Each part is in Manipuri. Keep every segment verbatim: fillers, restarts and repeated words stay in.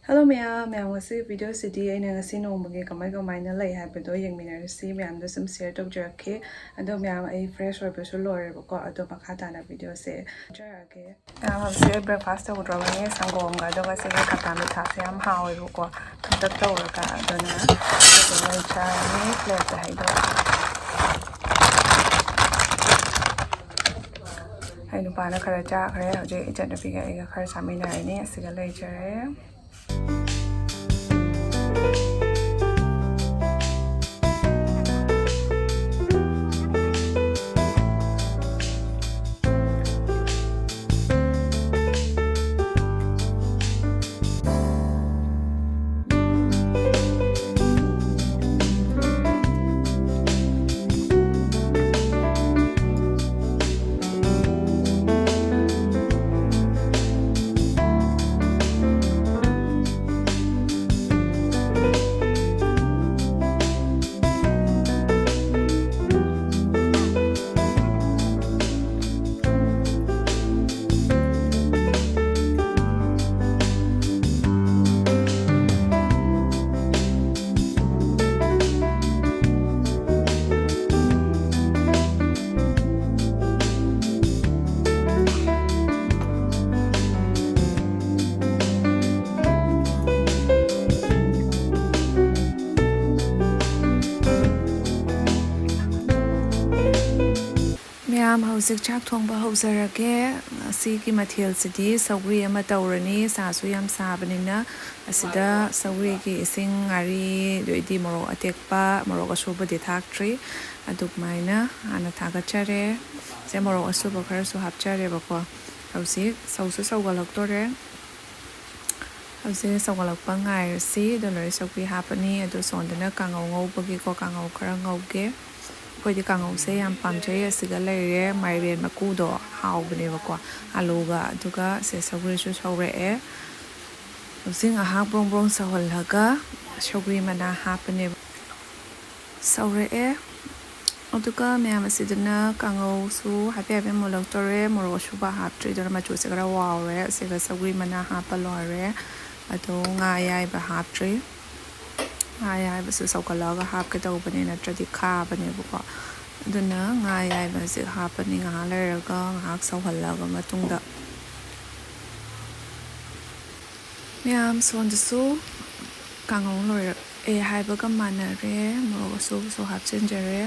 Hello ꯃꯌꯥꯝ, ꯃꯌꯥꯝ ꯉꯁꯤ ꯚꯤꯗꯤꯑꯣꯁꯤꯗꯤ ꯑꯩꯅ ꯉꯁꯤ ꯅꯣꯡꯃꯒꯤ ꯀꯃꯥꯏ ꯀꯃꯥꯏꯅ ꯂꯩ ꯍꯥꯏꯕꯗꯣ ꯌꯦꯡꯃꯤꯟꯅꯔꯁꯤ꯫ ꯃꯌꯥꯝꯗ ꯁꯨꯝ ꯁꯤꯌꯔ ꯇꯧꯖꯔꯛꯀꯦ꯫ ꯑꯗꯣ ꯃꯌꯥꯝ, ꯑꯩ ꯐ꯭ꯔꯦꯁ ꯑꯣꯏꯕꯁꯨ ꯂꯣꯏꯔꯦꯕꯀꯣ꯫ ꯑꯗꯣ ꯃꯈꯥ ꯇꯥꯅ ꯚꯤꯗꯤꯑꯣꯁꯦ ꯆꯠꯆꯔꯛꯑꯒꯦ꯫ ꯃꯌꯥꯝ ꯍꯧꯖꯤꯛ ꯑꯩ ꯕ꯭ꯔꯦꯛꯐꯥꯁ ꯇꯧꯗ꯭ꯔꯕꯅꯤ꯫ ꯁꯪꯒꯣꯝꯒ ꯑꯗꯨꯒ ꯁꯤꯒꯤ ꯈꯥꯇꯥ ꯃꯤꯊꯥꯁꯦ ꯌꯥꯝ ꯍꯥꯎꯋꯦꯕꯀꯣ, ꯊꯨꯝꯇꯛ ꯇꯧꯔꯒ꯫ ꯑꯗꯨꯅ ꯑꯗꯨꯝ ꯑꯩ ꯆꯥꯔꯅꯤ ꯄ꯭ꯂꯦꯠꯇ ꯍꯩꯗꯣꯛꯑꯒ꯫ ꯑꯩ ꯅꯨꯄꯥꯅ ꯈꯔ ꯆꯥꯈ꯭ꯔꯦ꯫ ꯍꯧꯖꯤꯛ ꯏꯆꯟꯅꯨꯄꯤꯒ ꯑꯩꯒ ꯈꯔ ꯆꯥꯃꯤꯟꯅꯔꯅꯤ꯫ ꯑꯁꯤꯒ ꯂꯩꯖꯔꯦ꯫ ꯃꯌꯥꯝ, ꯍꯧꯖꯤꯛ ꯆꯥꯛ ꯊꯣꯡꯕ ꯍꯧꯖꯔꯒꯦ꯫ ꯉꯁꯤꯒꯤ ꯃꯊꯦꯜꯁꯤꯗꯤ ꯁꯧꯒ꯭ꯔꯤ ꯑꯃ ꯇꯧꯔꯅꯤ꯫ ꯁꯥꯁꯨ ꯌꯥꯝ ꯁꯥꯕꯅꯤꯅ ꯑꯁꯤꯗ ꯁꯧꯒ꯭ꯔꯤꯒꯤ ꯏꯁꯤꯡ, ꯉꯥꯔꯤ, ꯑꯗꯩꯗꯤ ꯃꯣꯔꯣꯛ ꯑꯇꯦꯛꯄ, ꯃꯣꯔꯣꯛ ꯑꯁꯨꯕꯗꯤ ꯊꯥꯛꯇ꯭ꯔꯤ꯫ ꯑꯗꯨꯃꯥꯏꯅ ꯍꯥꯟꯅ ꯊꯥꯒꯠꯆꯔꯦ꯫ ꯁꯦ ꯃꯣꯔꯣꯛ ꯑꯁꯨꯕ ꯈꯔꯁꯨ ꯍꯥꯞꯆꯔꯦꯕꯀꯣ꯫ ꯍꯧꯖꯤꯛ ꯁꯧꯁꯨ ꯁꯧꯒꯠꯂꯛꯇꯣꯔꯦ꯫ ꯍꯧꯖꯤꯛ ꯁꯧꯒꯠꯂꯛꯄ ꯉꯥꯏꯔꯁꯤ꯫ ꯑꯗꯨ ꯂꯣꯏꯔ ꯁꯧꯒ꯭ꯔꯤ ꯍꯥꯞꯄꯅꯤ꯫ ꯑꯗꯨ ꯁꯣꯝꯗꯅ ꯀꯥꯡꯉꯧ ꯉꯧꯕꯒꯤꯀꯣ, ꯀꯥꯡꯉꯧ ꯈꯔ ꯉꯧꯒꯦ꯫ ꯑꯩꯈꯣꯏꯗꯤ ꯀꯥꯡꯉꯧꯁꯦ ꯌꯥꯝ ꯄꯥꯝꯖꯩ꯫ ꯑꯁꯤꯒ ꯂꯩꯔꯦ ꯃꯥꯏꯔꯦꯟ ꯃꯀꯨꯗꯣ, ꯍꯥꯎꯕꯅꯦꯕꯀꯣ, ꯑꯂꯨꯒ꯫ ꯑꯗꯨꯒ ꯁꯦ ꯁꯧꯒ꯭ꯔꯤꯁꯨ ꯁꯧꯔꯛꯑꯦ꯫ ꯍꯧꯖꯤꯛ ꯉꯥꯏꯍꯥꯛ ꯕ꯭ꯔꯣꯡ ꯕ꯭ꯔꯣꯡ ꯁꯧꯍꯜꯂꯒ ꯁꯧꯒ꯭ꯔꯤ ꯃꯅꯥ ꯍꯥꯞꯄꯅꯦꯕ꯫ ꯁꯧꯔꯛꯑꯦ꯫ ꯑꯗꯨꯒ ꯃꯌꯥꯝ ꯑꯁꯤꯗꯅ ꯀꯥꯡꯉꯧꯁꯨ ꯍꯥꯏꯐꯦꯠ ꯍꯥꯏꯐꯦꯠ ꯃꯨꯜꯂꯛꯇꯣꯔꯦ꯫ ꯃꯣꯔꯣꯛ ꯑꯁꯨꯕ ꯍꯥꯞꯇ꯭ꯔꯤ, ꯑꯗꯨꯅ ꯃꯆꯨꯁꯦ ꯈꯔ ꯋꯥꯎꯔꯦ꯫ ꯑꯁꯤꯒ ꯁꯧꯒ꯭ꯔꯤ ꯃꯅꯥ ꯍꯥꯞꯄ ꯂꯣꯏꯔꯦ꯫ ꯑꯗꯣ ꯉꯥ ꯑꯌꯥꯏꯕ ꯍꯥꯞꯇ꯭ꯔꯤ꯫ ꯉꯥ ꯑꯌꯥꯏꯕꯁꯨ ꯁꯧꯒꯠꯂꯛꯑꯒ ꯍꯥꯞꯀꯦ ꯇꯧꯕꯅꯦ, ꯅꯠꯇ꯭ꯔꯗꯤ ꯈꯥꯕꯅꯦꯕꯀꯣ꯫ ꯑꯗꯨꯅ ꯉꯥ ꯑꯌꯥꯏꯕꯁꯦ ꯍꯥꯞꯄꯅꯤ꯫ ꯉꯥꯏꯍꯥꯛ ꯂꯩꯔꯒ, ꯉꯥꯏꯍꯥꯛ ꯁꯧꯍꯜꯂꯕ ꯃꯇꯨꯡꯗ, ꯃꯌꯥꯝ ꯁꯣꯝꯗꯁꯨ ꯀꯥꯡꯉꯧ ꯂꯣꯏꯔꯛꯑꯦ ꯍꯥꯏꯕꯒ ꯃꯥꯟꯅꯔꯦ꯫ ꯃꯣꯔꯣꯛ ꯑꯁꯨꯕꯁꯨ ꯍꯥꯞꯆꯤꯟꯖꯔꯦ꯫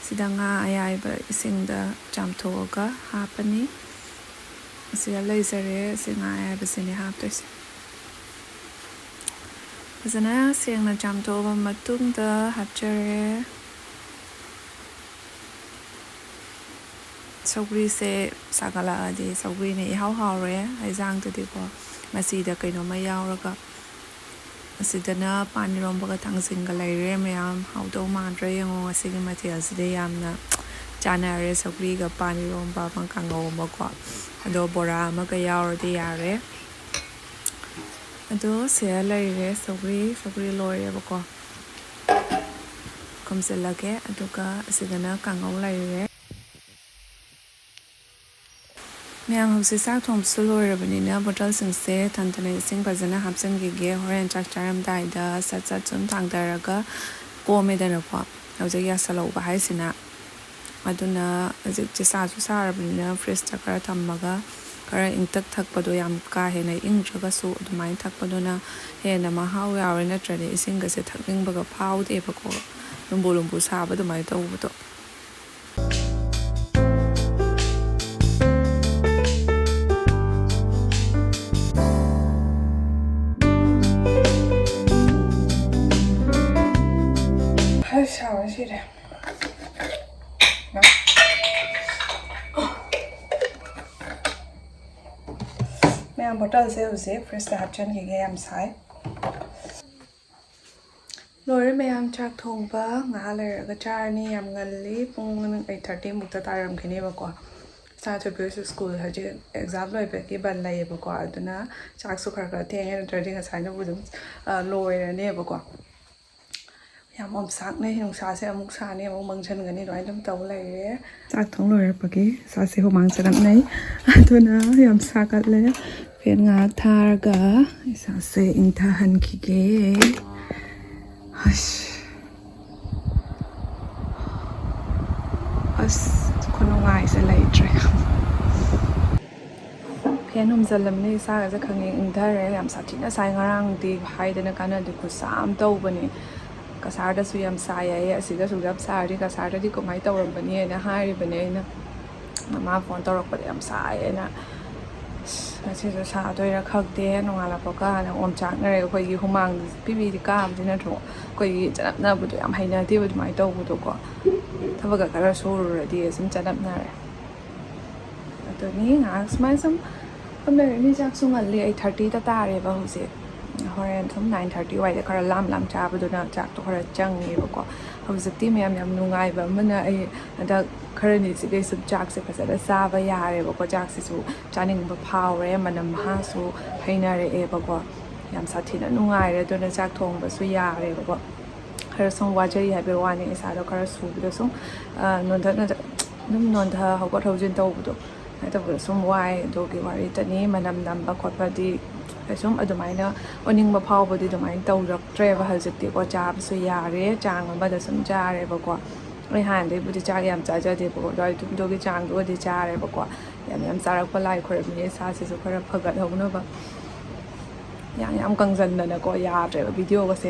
ꯁꯤꯗ ꯉꯥ ꯑꯌꯥꯏꯕ ꯏꯁꯤꯡꯗ ꯆꯥꯝꯊꯣꯛꯑꯒ ꯍꯥꯞꯄꯅꯤ꯫ ꯑꯁꯤꯗ ꯂꯩꯖꯔꯦ꯫ ꯁꯤ ꯉꯥ ꯑꯌꯥꯏꯕꯁꯤꯅꯦ ꯍꯥꯞꯇꯣꯏꯁꯦ꯫ ꯐꯖꯅ ꯁꯦꯡꯅ ꯆꯥꯝꯊꯣꯛꯑꯕ ꯃꯇꯨꯡꯗ ꯍꯥꯞꯆꯔꯦ꯫ ꯁꯧꯒ꯭ꯔꯤꯁꯦ ꯁꯥꯒꯠꯂꯛꯑꯗꯤ ꯁꯧꯒ꯭ꯔꯤꯅ ꯏꯍꯥꯎ ꯍꯥꯎꯔꯦ ꯍꯩꯖꯥꯡꯗꯨꯗꯤꯀꯣ꯫ ꯃꯆꯤꯗ ꯀꯩꯅꯣꯝꯃ ꯌꯥꯎꯔꯒ꯫ ꯑꯁꯤꯗꯅ ꯄꯥꯟ ꯏꯔꯣꯝꯕꯒ ꯊꯥꯡꯖꯤꯡꯒ ꯂꯩꯔꯦ꯫ ꯃꯌꯥꯝ ꯍꯥꯎꯗꯧ ꯃꯥꯟꯗ꯭ꯔꯥ ꯌꯦꯡꯉꯣ꯫ ꯉꯁꯤꯒꯤ ꯃꯊꯦꯜꯁꯤꯗꯤ ꯌꯥꯝꯅ ꯆꯥꯟꯅꯔꯦ꯫ ꯁꯧꯒ꯭ꯔꯤꯒ ꯄꯥꯟ ꯏꯔꯣꯝꯕ ꯑꯃ, ꯀꯥꯡꯉꯧ ꯑꯃꯀꯣ꯫ ꯑꯗꯣ ꯕꯣꯔꯥ ꯑꯃꯒ ꯌꯥꯎꯔꯗꯤ ꯌꯥꯔꯦ꯫ ꯑꯗꯣ ꯁꯤꯗ ꯂꯩꯔꯦ ꯁꯧꯒ꯭ꯔꯤ꯫ ꯁꯧꯒ꯭ꯔꯤ ꯂꯣꯏꯔꯦꯕꯀꯣ꯫ ꯈꯨꯝꯖꯤꯜꯂꯒꯦ꯫ ꯑꯗꯨꯒ ꯑꯁꯤꯗꯅ ꯀꯥꯡꯉꯧ ꯂꯩꯔꯦ꯫ ꯃꯌꯥꯝ, ꯍꯧꯖꯤꯛ ꯆꯥꯛ ꯊꯣꯡꯕꯁꯨ ꯂꯣꯏꯔꯕꯅꯤꯅ ꯕꯣꯇꯜꯁꯤꯡꯁꯦ ꯊꯟꯊꯅ ꯏꯁꯤꯡ ꯐꯖꯅ ꯍꯥꯞꯆꯤꯟꯈꯤꯒꯦ꯫ ꯍꯣꯔꯦꯟ ꯆꯥꯛ ꯆꯥꯔꯝꯗꯥꯏꯗ ꯁꯠ ꯁꯠ ꯁꯨꯝ ꯊꯥꯡꯊꯔꯒ ꯀꯣꯝꯃꯦꯗꯅꯀꯣ꯫ ꯍꯧꯖꯤꯛ ꯌꯥꯁꯜꯍꯧꯕ ꯍꯥꯏꯁꯤꯅ꯫ ꯑꯗꯨꯅ ꯍꯧꯖꯤꯛꯁꯦ ꯁꯥꯁꯨ ꯁꯥꯔꯕꯅꯤꯅ ꯐ꯭ꯔꯤꯖꯇ ꯈꯔ ꯊꯝꯃꯒ ꯈꯔ ꯏꯪꯇꯛ ꯊꯛꯄꯗꯣ ꯌꯥꯝ ꯀꯥ ꯍꯦꯟꯅ ꯏꯪꯗ꯭ꯔꯒꯁꯨ ꯑꯗꯨꯃꯥꯏꯅ ꯊꯛꯄꯗꯨꯅ ꯍꯦꯟꯅ ꯃꯍꯥꯎ ꯌꯥꯎꯔꯦ꯫ ꯅꯠꯇ꯭ꯔꯗꯤ ꯏꯁꯤꯡꯒꯁꯦ ꯊꯛꯅꯤꯡꯕꯒ ꯐꯥꯎꯗꯦꯕꯀꯣ, ꯂꯨꯝꯕꯨ ꯂꯨꯝꯕꯨ ꯁꯥꯕ ꯑꯗꯨꯃꯥꯏꯅ ꯇꯧꯕꯗꯣ꯫ ꯑꯁ, ꯁꯥꯕꯅ ꯁꯤꯔꯦ꯫ ꯃꯌꯥꯝ, ꯕꯣꯇꯜꯁꯦ ꯍꯧꯖꯤꯛ ꯐ꯭ꯔꯤꯖꯇ ꯍꯥꯞꯆꯤꯟꯈꯤꯒꯦ, ꯌꯥꯝ ꯁꯥꯏ꯫ ꯂꯣꯏꯔꯦ ꯃꯌꯥꯝ, ꯆꯥꯛ ꯊꯣꯡꯕ꯫ ꯉꯥꯏꯍꯥꯛ ꯂꯩꯔꯒ ꯆꯥꯔꯅꯤ꯫ ꯌꯥꯝ ꯉꯜꯂꯤ, ꯄꯨꯡ ꯑꯩꯠ ꯊꯥꯔꯇꯤ ꯃꯨꯛꯇ ꯇꯥꯔꯝꯈꯤꯅꯦꯕꯀꯣ꯫ ꯏꯆꯥ ꯊꯣꯏꯕꯤꯁꯨ ꯁ꯭ꯀꯨꯜ ꯍꯧꯖꯤꯛ ꯑꯦꯛꯖꯥꯝ ꯂꯣꯏꯕꯒꯤ ꯕꯟ ꯂꯩꯌꯦꯕꯀꯣ, ꯑꯗꯨꯅ ꯆꯥꯛꯁꯨ ꯈꯔ ꯈꯔ ꯊꯦꯡꯉꯦ, ꯅꯠꯇ꯭ꯔꯗꯤ ꯉꯁꯥꯏꯅꯕꯨ ꯑꯗꯨꯝ, ꯑ, ꯂꯣꯏꯔꯅꯦꯕꯀꯣ꯫ ꯌꯥꯝ ꯑꯣꯝꯆꯥꯛꯅꯩ, ꯅꯨꯡꯁꯥꯁꯦ ꯑꯃꯨꯛ ꯁꯥꯅꯤ, ꯑꯃꯨꯛ ꯃꯪꯁꯟꯒꯅꯤ, ꯑꯗꯨꯃꯥꯏꯅ ꯑꯗꯨꯝ ꯇꯧ ꯂꯩꯔꯦ꯫ ꯆꯥꯛ ꯊꯣꯡ ꯂꯣꯏꯔꯛꯄꯒꯤ ꯏꯁꯥꯁꯦ ꯍꯨꯃꯥꯡ ꯆꯅꯞꯅꯩ, ꯑꯗꯨꯅ ꯌꯥꯝ ꯁꯥꯒꯠꯂꯦ꯫ ꯐꯦꯟ ꯉꯥꯏꯍꯥꯛ ꯊꯥꯔꯒ ꯏꯁꯥꯁꯦ ꯏꯪꯊꯍꯟꯈꯤꯒꯦ꯫ ꯑꯁ, ꯑꯁ, ꯈꯨꯅꯨꯡꯉꯥꯏꯁꯦ ꯂꯩꯇ꯭ꯔꯦ꯫ ꯐꯦꯟ ꯍꯨꯝꯖꯤꯜꯂꯝꯅꯤ, ꯏꯁꯥꯒꯁꯦ ꯈꯪꯏꯪ ꯏꯪꯊꯔꯦ꯫ ꯌꯥꯝ ꯁꯥꯊꯤꯅ ꯁꯥꯏ꯫ ꯉꯔꯥꯡꯗꯤ ꯍꯥꯏꯗꯅ ꯀꯥꯟꯅꯗꯦ, ꯈꯨꯠꯁꯥ ꯑꯃ ꯇꯧꯕꯅꯦ꯫ ꯀꯁꯥꯔꯗꯁꯨ ꯌꯥꯝ ꯁꯥꯏ ꯍꯥꯏꯌꯦ, ꯑꯁꯤꯗꯁꯨ ꯌꯥꯝ ꯁꯥꯔꯗꯤ ꯀꯁꯥꯔꯗꯗꯤ ꯀꯃꯥꯏꯅ ꯇꯧꯔꯝꯕꯅꯤ ꯍꯥꯏꯅ ꯍꯥꯏꯔꯤꯕꯅꯦ ꯑꯩꯅ꯫ ꯃꯃꯥ ꯐꯣꯟ ꯇꯧꯔꯛꯄꯗ ꯌꯥꯝ ꯁꯥꯏꯌꯦꯅ꯫ ꯑꯁ, ꯉꯁꯤꯁꯨ ꯁꯥꯗꯣꯏꯔꯥ ꯈꯪꯗꯦ, ꯅꯣꯡꯉꯥꯜꯂꯛꯄ ꯀꯥꯟꯗ ꯑꯣꯝꯆꯥꯛꯅꯔꯦ꯫ ꯑꯩꯈꯣꯏꯒꯤ ꯍꯨꯃꯥꯡ ꯄꯤꯕꯤꯗꯤ ꯀꯥꯕꯗꯤ ꯅꯠꯇ꯭ꯔꯣ? ꯑꯩꯈꯣꯏꯒꯤ ꯆꯅꯞꯅꯕꯗꯣ ꯌꯥꯝ ꯍꯩꯅꯗꯦꯕ ꯑꯗꯨꯃꯥꯏꯅ ꯇꯧꯕꯗꯣꯀꯣ꯫ ꯊꯕꯛꯀ ꯈꯔ ꯁꯨꯔꯨꯔꯗꯤ ꯁꯨꯝ ꯆꯅꯞꯅꯔꯦ꯫ ꯑꯗꯨꯅꯤ ꯉꯥꯏꯍꯥꯛ ꯁꯨꯃꯥꯏꯅ ꯁꯨꯝ ꯐꯝꯅꯔꯅꯤ꯫ ꯆꯥꯛꯁꯨ ꯉꯜꯂꯤ, ꯑꯩꯠ ꯊꯥꯔꯇꯤꯗ ꯇꯥꯔꯦꯕ ꯍꯧꯖꯤꯛ꯫ ꯍꯣꯔꯦꯟ ꯁꯨꯝ ꯅꯥꯏꯟ ꯊꯥꯔꯇꯤ ꯋꯥꯏꯗ ꯈꯔ ꯂꯥꯝ ꯂꯥꯝ ꯆꯥꯕꯗꯨꯅ ꯆꯥꯛꯇꯣ ꯈꯔ ꯆꯪꯉꯦꯕꯀꯣ꯫ ꯍꯧꯖꯤꯛꯇꯤ ꯃꯌꯥꯝ ꯌꯥꯝ ꯅꯨꯡꯉꯥꯏꯕ ꯑꯃꯅ, ꯑꯩ ꯍꯟꯗꯛ ꯈꯔꯅꯤꯁꯤꯗꯩ ꯁꯨꯝ ꯆꯥꯛꯁꯦ ꯐꯖꯅ ꯆꯥꯕ ꯌꯥꯔꯦꯕꯀꯣ꯫ ꯆꯥꯛꯁꯤꯁꯨ ꯆꯥꯅꯤꯡꯕ ꯐꯥꯎꯔꯦ, ꯃꯅꯝ ꯃꯍꯥꯁꯨ ꯍꯩꯅꯔꯛꯑꯦꯕꯀꯣ꯫ ꯌꯥꯝ ꯁꯥꯊꯤꯅ ꯅꯨꯡꯉꯥꯏꯔꯦ꯫ ꯑꯗꯨꯅ ꯆꯥꯛ ꯊꯣꯡꯕꯁꯨ ꯌꯥꯔꯦꯕꯀꯣ꯫ ꯈꯔ ꯁꯨꯝ ꯋꯥꯖꯩ ꯍꯥꯏꯕꯩ ꯋꯥꯅꯤ, ꯏꯁꯥꯗꯣ ꯈꯔ ꯁꯨꯕꯗꯣ ꯁꯨꯝ, ꯑ, ꯅꯣꯟꯊꯛ ꯅꯣꯟꯊꯛ ꯑꯗꯨꯝ ꯅꯣꯟꯊ ꯍꯧꯒꯠ ꯍꯧꯖꯤꯟ ꯇꯧꯕꯗꯣ, ꯑꯗꯨꯃꯥꯏꯅ ꯇꯧꯕꯗꯣ ꯁꯨꯝ ꯋꯥꯏ꯫ ꯑꯗꯨꯒꯤ ꯋꯥꯔꯤꯇꯅꯤ꯫ ꯃꯅꯝ ꯅꯝꯕ ꯈꯣꯠꯄꯗꯤ ꯀꯩꯁꯨꯝ ꯑꯗꯨꯃꯥꯏꯅ ꯑꯣꯅꯤꯡꯕ ꯐꯥꯎꯕꯗꯤ ꯑꯗꯨꯃꯥꯏꯅ ꯇꯧꯔꯛꯇ꯭ꯔꯦꯕ ꯍꯧꯖꯤꯛꯇꯤꯀꯣ꯫ ꯆꯥꯕꯁꯨ ꯌꯥꯔꯦ, ꯆꯥꯡ ꯑꯃꯗ ꯁꯨꯝ ꯆꯥꯔꯦꯕꯀꯣ꯫ ꯑꯩ ꯍꯥꯟꯅꯗꯩꯕꯨꯗꯤ ꯆꯥꯛ ꯌꯥꯝ ꯆꯥꯖꯗꯦꯕꯀꯣ, ꯑꯗꯣ ꯑꯗꯨꯒꯤ ꯆꯥꯡꯗꯨꯒꯗꯤ ꯆꯥꯔꯦꯕꯀꯣ꯫ ꯌꯥꯝ ꯌꯥꯝ ꯆꯥꯔꯛꯄ ꯂꯥꯏ ꯈꯣꯏꯔꯝꯃꯤ, ꯏꯁꯥꯁꯤꯁꯨ ꯈꯔ ꯐꯒꯠꯍꯧꯅꯕ꯫ ꯌꯥꯝ ꯌꯥꯝ ꯀꯪꯖꯟꯗꯅꯀꯣ ꯌꯥꯗ꯭ꯔꯦꯕ꯫ ꯚꯤꯗꯤꯑꯣꯒꯁꯦ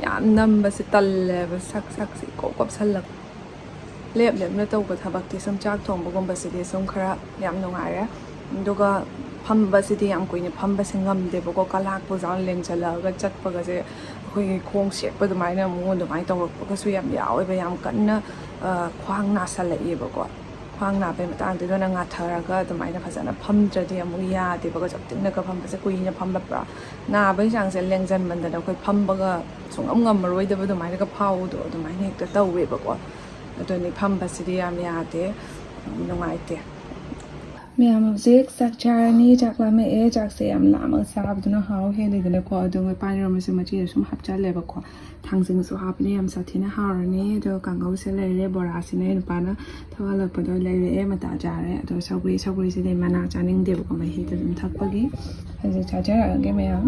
ꯌꯥꯝ ꯅꯝꯕꯁꯦ ꯇꯜꯂꯦꯕ, ꯁꯛ ꯁꯛꯁꯦ ꯏꯀꯣꯞ ꯀꯣꯞꯁꯜꯂꯒ꯫ ꯂꯦꯞ ꯂꯦꯞꯅ ꯇꯧꯕ ꯊꯕꯛꯇꯤ ꯁꯨꯝ ꯆꯥꯛ ꯊꯣꯡꯕꯒꯨꯝꯕꯁꯤꯗꯤ ꯁꯨꯝ ꯈꯔ ꯌꯥꯝ ꯅꯨꯡꯉꯥꯏꯔꯦ꯫ ꯑꯗꯨꯒ ꯐꯝꯕꯁꯤꯗꯤ ꯌꯥꯝ ꯀꯨꯏꯅ ꯐꯝꯕꯁꯦ ꯉꯝꯗꯦꯕꯀꯣ꯫ ꯀꯂꯥꯛꯄꯨ ꯌꯥꯎꯅ ꯂꯦꯡꯁꯜꯂꯛꯑꯒ ꯆꯠꯄꯒꯁꯦ ꯑꯩꯈꯣꯏꯒꯤ ꯈꯣꯡ ꯁꯦꯛꯄ ꯑꯗꯨꯃꯥꯏꯅ ꯑꯃꯨꯛ ꯑꯗꯨꯃꯥꯏꯅ ꯇꯧꯔꯛꯄꯒꯁꯨ ꯌꯥꯝ ꯌꯥꯎꯋꯦꯕ꯫ ꯌꯥꯝ ꯀꯟꯅ, ꯑ, ꯈ꯭ꯋꯥꯡ ꯅꯥꯁꯜꯂꯛꯑꯦꯕꯀꯣ꯫ ꯈ꯭ꯋꯥꯡ ꯅꯥꯕꯩ ꯃꯇꯥꯡꯗꯨꯗꯅ ꯉꯥꯊꯔꯒ ꯑꯗꯨꯃꯥꯏꯅ ꯐꯖꯅ ꯐꯝꯗ꯭ꯔꯗꯤ ꯑꯃꯨꯛ ꯌꯥꯗꯦꯕꯀꯣ꯫ ꯆꯞ ꯇꯤꯡꯅꯒ ꯐꯝꯕꯁꯦ, ꯀꯨꯏꯅ ꯐꯝꯕ ꯄꯨꯔꯥ ꯅꯥꯕꯒꯤ ꯆꯥꯡꯁꯦ ꯂꯦꯡꯖꯟꯃꯟꯗꯅ ꯑꯩꯈꯣꯏ ꯐꯝꯕꯒ ꯁꯨꯡꯉꯝ ꯉꯝꯃꯔꯣꯏꯗꯕ ꯑꯗꯨꯃꯥꯏꯅꯒ ꯐꯥꯎꯕꯗꯣ ꯑꯗꯨꯃꯥꯏꯅ ꯍꯦꯛꯇ ꯇꯧꯋꯦꯕꯀꯣ꯫ ꯑꯗꯨꯅꯤ ꯐꯝꯕꯁꯤꯗꯤ ꯌꯥꯝ ꯌꯥꯗꯦ, ꯅꯨꯡꯉꯥꯏꯇꯦ꯫ ꯃꯌꯥꯝ ꯍꯧꯖꯤꯛ ꯆꯥꯛ ꯆꯥꯔꯅꯤ꯫ ꯆꯥꯛ ꯂꯥꯝꯃꯛꯑꯦ꯫ ꯆꯥꯛꯁꯦ ꯌꯥꯝ ꯂꯥꯝꯃꯒ ꯆꯥꯕꯗꯨꯅ ꯍꯥꯎ ꯍꯦꯜꯂꯤꯗꯅꯀꯣ꯫ ꯑꯗꯣ ꯃꯣꯏ ꯄꯥꯟ ꯏꯔꯣꯟꯕꯁꯦ ꯃꯆꯦꯅ ꯁꯨꯝ ꯍꯥꯞꯆꯜꯂꯦꯕꯀꯣ꯫ ꯊꯥꯡꯖꯤꯡꯁꯨ ꯍꯥꯞꯄꯅꯦ꯫ ꯌꯥꯝ ꯁꯥꯊꯤꯅ ꯍꯥꯎꯔꯅꯤ꯫ ꯑꯗꯣ ꯀꯥꯡꯉꯧꯁꯦ ꯂꯩꯔꯦ꯫ ꯕꯣꯔꯥꯁꯤꯅ ꯑꯩ ꯅꯨꯄꯥꯅ ꯊꯕꯛ ꯍꯜꯂꯛꯄꯗ ꯂꯩꯔꯛꯑꯦ꯫ ꯃꯇꯥ ꯆꯥꯔꯦ꯫ ꯑꯗꯣ ꯁꯧꯒ꯭ꯔꯤ, ꯁꯧꯒ꯭ꯔꯤꯁꯤꯗꯤ ꯃꯅꯥ ꯆꯥꯅꯤꯡꯗꯦꯕꯀꯣ, ꯃꯍꯤꯗ ꯑꯗꯨꯝ ꯊꯛꯄꯒꯤ꯫ ꯍꯧꯖꯤꯛ ꯆꯥꯖꯔꯛꯑꯒꯦ ꯃꯌꯥꯝ꯫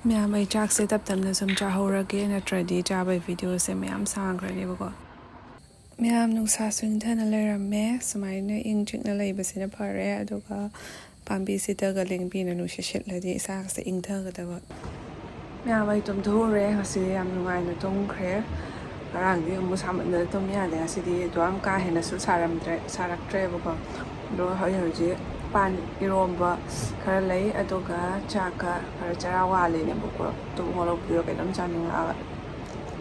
ꯃꯌꯥꯝ, ꯑꯩ ꯆꯥꯛꯁꯦ ꯇꯞ ꯇꯞꯅ ꯁꯨꯝ ꯆꯥꯍꯧꯔꯒꯦ, ꯅꯠꯇ꯭ꯔꯗꯤ ꯆꯥꯕꯩ ꯚꯤꯗꯤꯑꯣꯁꯦ ꯃꯌꯥꯝ ꯁꯥꯡꯈ꯭ꯔꯅꯦꯕꯀꯣ꯫ ꯃꯌꯥꯝ, ꯅꯨꯡꯁꯥꯁꯨ ꯏꯪꯊꯅ ꯂꯩꯔꯝꯃꯦ꯫ ꯁꯨꯃꯥꯏꯅ ꯏꯪ ꯆꯤꯛꯅ ꯂꯩꯕꯁꯤꯅ ꯐꯔꯦ꯫ ꯑꯗꯨꯒ ꯄꯥꯝꯕꯤꯁꯤꯗꯒ ꯂꯦꯡꯕꯤꯅ ꯅꯨꯡꯁꯤꯠ ꯁꯤꯠꯂꯗꯤ ꯏꯁꯥꯒꯁꯦ ꯏꯪꯊꯒꯗꯕ꯫ ꯃꯌꯥꯝ, ꯑꯩ ꯇꯨꯝꯊꯣꯛꯎꯔꯦ꯫ ꯉꯁꯤꯗꯤ ꯌꯥꯝ ꯅꯨꯡꯉꯥꯏꯅ ꯇꯨꯝꯈ꯭ꯔꯦ꯫ ꯉꯔꯥꯡꯗꯤ ꯑꯃꯨꯛ ꯁꯥꯃꯟꯗꯅ ꯇꯨꯝ ꯌꯥꯗꯦ꯫ ꯉꯁꯤꯗꯤ ꯑꯗꯨ ꯌꯥꯝ ꯀꯥ ꯍꯦꯟꯅꯁꯨ ꯁꯥꯔꯝꯗ꯭ꯔꯦ, ꯁꯥꯔꯛꯇ꯭ꯔꯦꯕꯀꯣ꯫ ꯑꯗꯣ ꯍꯧꯖꯤꯛ ꯍꯧꯖꯤꯛ ꯄꯥꯟ ꯏꯔꯣꯝꯕ ꯈꯔ ꯂꯩ, ꯑꯗꯨꯒ ꯆꯥꯛꯀ ꯈꯔ ꯆꯔꯥ ꯋꯥꯂꯤꯅꯦꯕꯀꯣ꯫ ꯇꯨꯝ ꯍꯧꯒꯠꯂꯛꯄꯗ ꯀꯩꯅꯣꯝ ꯆꯥꯅꯤꯡꯉꯛꯑꯕ꯫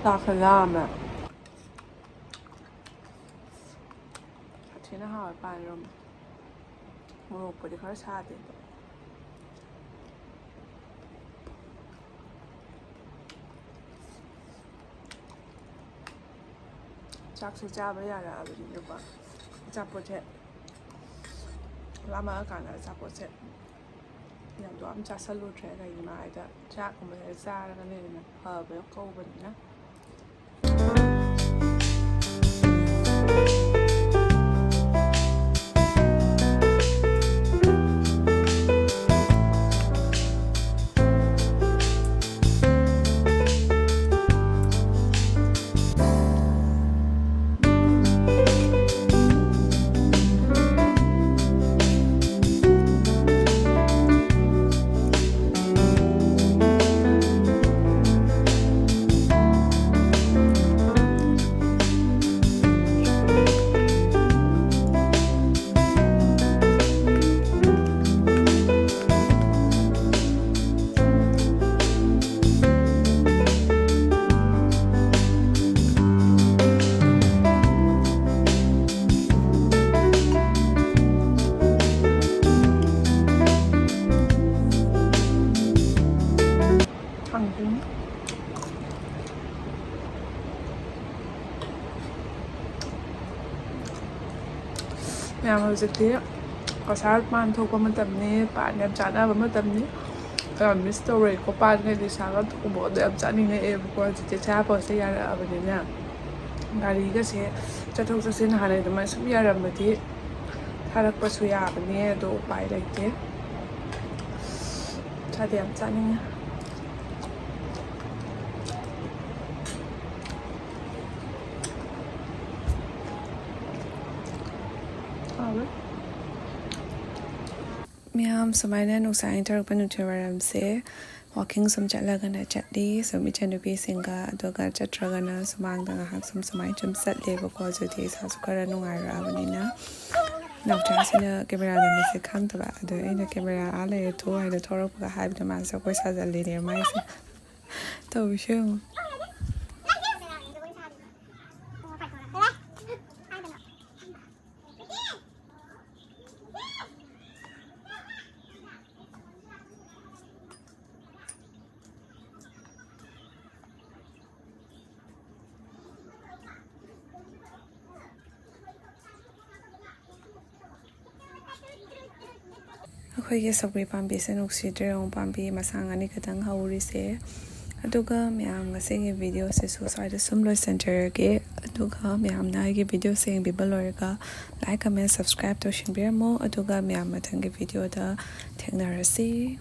ꯆꯥꯛꯁꯦ ꯂꯥꯝꯃꯦ꯫ ꯁꯥꯊꯤꯅ ꯍꯥꯎꯋꯦ ꯄꯥꯟ ꯏꯔꯣꯝꯕ꯫ ꯃꯣꯔꯣꯛꯄꯨꯗꯤ ꯈꯔ ꯁꯥꯗꯦ ꯑꯗꯣ꯫ ꯆꯥꯛꯁꯦ ꯆꯥꯕ ꯌꯥꯔꯛꯑꯕꯅꯤꯅꯀꯣ, ꯑꯆꯥꯄꯣꯠꯁꯦ ꯂꯥꯝꯃꯛꯑꯀꯥꯟꯗ ꯑꯆꯥꯄꯣꯠꯁꯦ ꯌꯥꯝ ꯌꯥꯝ ꯆꯥꯁꯜꯂꯨꯗ꯭ꯔꯦ꯫ ꯀꯩꯒꯤꯅꯣ ꯍꯥꯏꯗ ꯆꯥꯛꯀꯨꯝꯕꯁꯦ ꯆꯥꯔꯒꯅ ꯍꯦꯟꯅ ꯐꯕ ꯀꯧꯕꯅꯤꯅ꯫ ꯃꯌꯥꯝ, ꯍꯧꯖꯤꯛꯇꯤ ꯀꯁꯥꯔ ꯄꯥꯟ ꯊꯣꯛꯄ ꯃꯇꯝꯅꯤ, ꯄꯥꯟ ꯌꯥꯝ ꯆꯥꯅꯕ ꯃꯇꯝꯅꯤ꯫ ꯌꯥꯝ ꯃꯤꯁ ꯇꯧꯔꯦꯀꯣ, ꯄꯥꯟꯒ ꯂꯤꯁꯥꯒ ꯊꯣꯡꯕꯗꯣ ꯌꯥꯝ ꯆꯥꯅꯤꯡꯉꯛꯑꯦꯕꯀꯣ꯫ ꯍꯧꯖꯤꯛꯇꯤ ꯆꯥ ꯄꯣꯠꯁꯦ ꯌꯥꯔꯛꯑꯕꯅꯤꯅ ꯒꯥꯔꯤꯒꯁꯦ ꯆꯠꯊꯣꯛ ꯆꯠꯁꯤꯟ ꯍꯥꯟꯅ ꯑꯗꯨꯃꯥꯏꯅ ꯁꯨꯝ ꯌꯥꯔꯝꯃꯗꯤ ꯊꯥꯔꯛꯄꯁꯨ ꯌꯥꯕꯅꯦ, ꯑꯗꯣ ꯎꯄꯥꯏ ꯂꯩꯇꯦ꯫ ꯆꯥꯗꯤ ꯌꯥꯝ ꯆꯥꯅꯤꯡꯉꯦ꯫ ꯍꯥꯎꯋꯦ꯫ ꯃꯌꯥꯝ, ꯁꯨꯃꯥꯏꯅ ꯅꯨꯡꯁꯥ ꯏꯪꯊꯔꯛꯄ ꯅꯨꯡꯊꯤꯜ ꯋꯥꯏꯔꯝꯁꯦ walking ꯁꯨꯝ ꯆꯠꯂꯒꯅ ꯆꯠꯂꯤ, ꯁꯨꯝ ꯏꯆꯟꯅꯨꯄꯤꯁꯤꯡꯒ, ꯑꯗꯨꯒ ꯆꯠꯇ꯭ꯔꯒꯅ ꯁꯨꯃꯥꯡꯗ ꯉꯥꯏꯍꯥꯛ ꯁꯨꯝ ꯁꯨꯃꯥꯏꯅ ꯁꯨꯝ ꯆꯠꯂꯦꯕꯀꯣ꯫ ꯍꯧꯖꯤꯛꯇꯤ ꯏꯁꯥꯁꯨ ꯈꯔ ꯅꯨꯡꯉꯥꯏꯔꯛꯑꯕꯅꯤꯅ꯫ ꯅꯥꯎꯆꯥꯁꯤꯅ camera ꯅꯝꯕꯁꯦ ꯈꯪꯗꯕ, ꯑꯗꯣ ꯑꯩꯅ camera ꯑꯥ ꯂꯩꯔꯦ ꯊꯣꯛꯑꯣ ꯍꯥꯏꯅ ꯊꯣꯛꯂꯛꯄꯒ ꯍꯥꯏꯕꯗ ꯃꯥꯁꯦ ꯑꯩꯈꯣꯏ ꯁꯥꯖꯜꯂꯤꯅꯦ ꯃꯥꯏꯁꯦ꯫ ꯇꯧꯔꯤꯁꯦ ꯌꯦꯡꯉꯣ꯫ ꯑꯩꯈꯣꯏꯒꯤ ꯁꯧꯒ꯭ꯔꯤ ꯄꯥꯝꯕꯤꯁꯦ ꯅꯨꯡꯁꯤꯗ꯭ꯔꯦ, ꯌꯦꯡꯉꯨ, ꯄꯥꯝꯕꯤ ꯃꯁꯥꯡ ꯑꯅꯤ ꯈꯛꯇꯪ ꯍꯧꯔꯤꯁꯦ꯫ ꯑꯗꯨꯒ ꯃꯌꯥꯝ, ꯉꯁꯤꯒꯤ video ꯁꯤꯁꯨ ꯁ꯭ꯋꯥꯏꯗ ꯁꯨꯝ ꯂꯣꯏꯁꯤꯟꯖꯔꯒꯦ꯫ ꯑꯗꯨꯒ ꯃꯌꯥꯝꯅ ꯑꯩꯒꯤ video ꯁꯦ ꯌꯦꯡꯕꯤꯕ ꯂꯣꯏꯔꯒ like, comment, subscribe ꯇꯧꯁꯤꯟꯕꯤꯔꯝꯃꯣ꯫ ꯑꯗꯨꯒ ꯃꯌꯥꯝ, ꯃꯊꯪꯒꯤ video ꯗ ꯊꯦꯡꯅꯔꯁꯤ꯫